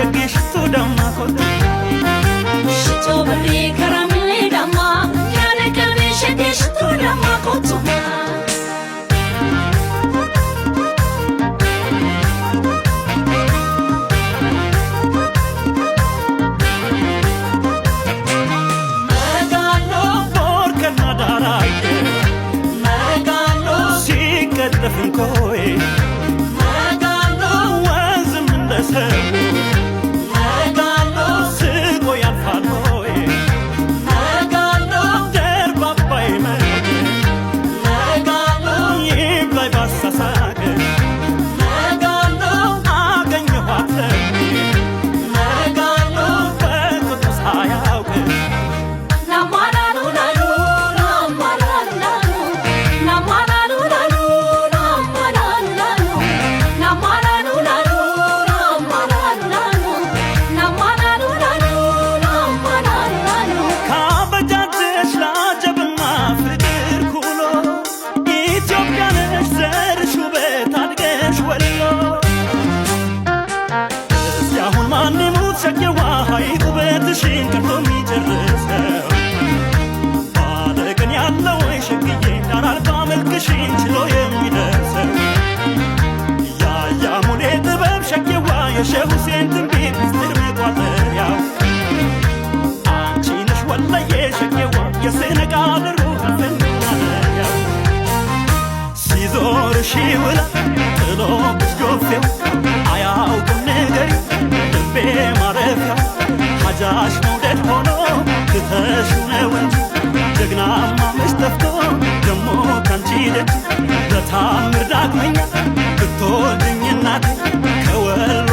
ሸጌ ሽቶ ደማ ኮቱ። Shitoo barree karamillee damma, yaada qalbii shaggee shitoo damma kootu. መጋሎ ቦርከና ዳራዬ መጋሎ ሲቀጠፍ እንኮይ መጋሎ ወንዝም እንደ ሰው መጋሎ ስቆ ያልፋል ሆይ መጋሎ ደርባባይ መልክ መጋሎ ይብላኝ ባሳሳቅ መጋሎ አገኘኋት መጋሎ በቁጡ ሳያውቅ። Namalalu lalu, namalalu lalu, namalalu lalu, namalalu lalu, namalalu lalu, namalalu lalu, namalalu lalu, namalalu lalu. ካበጃጀሽ ላጀብና ፍቅር ኩሎ ኢትዮጵያ ነሽ ዘርሽ ውበት አድገሽ ወሎ። እስኪ አሁን ማን ይሙት ሸጌዋ ሐይቅ ውበትሽን ቀርቶ የሚጨርሰው ባለቅን ያለው ወይ ሸግዬ ዳር አልባ መልክሽን ችሎ የሚደርሰው ያያ ሙሌ ጥበብ ሸጌዋ የሼህ ሁሴን ትንቢት ምስጢር መቋጠሪያው አንቺ ነሽ ወለዬ ሸጌዋ የስነ ቃል ሩህ ማደሪያው። ሲዞርሽ ይውላል ጥሎብሽ ጎፌው አያውቅም ንገሪ ልቤ ማረፊያው ሀጃሽ መውደድ ሆኖ ትተሽው ነው እንጂ ጀግናማ መች ጠፍቶ ደሞ ካንቺ ደጅ በታምር ዳግመኛ ብትወልድኝ እናቴ ከወሎ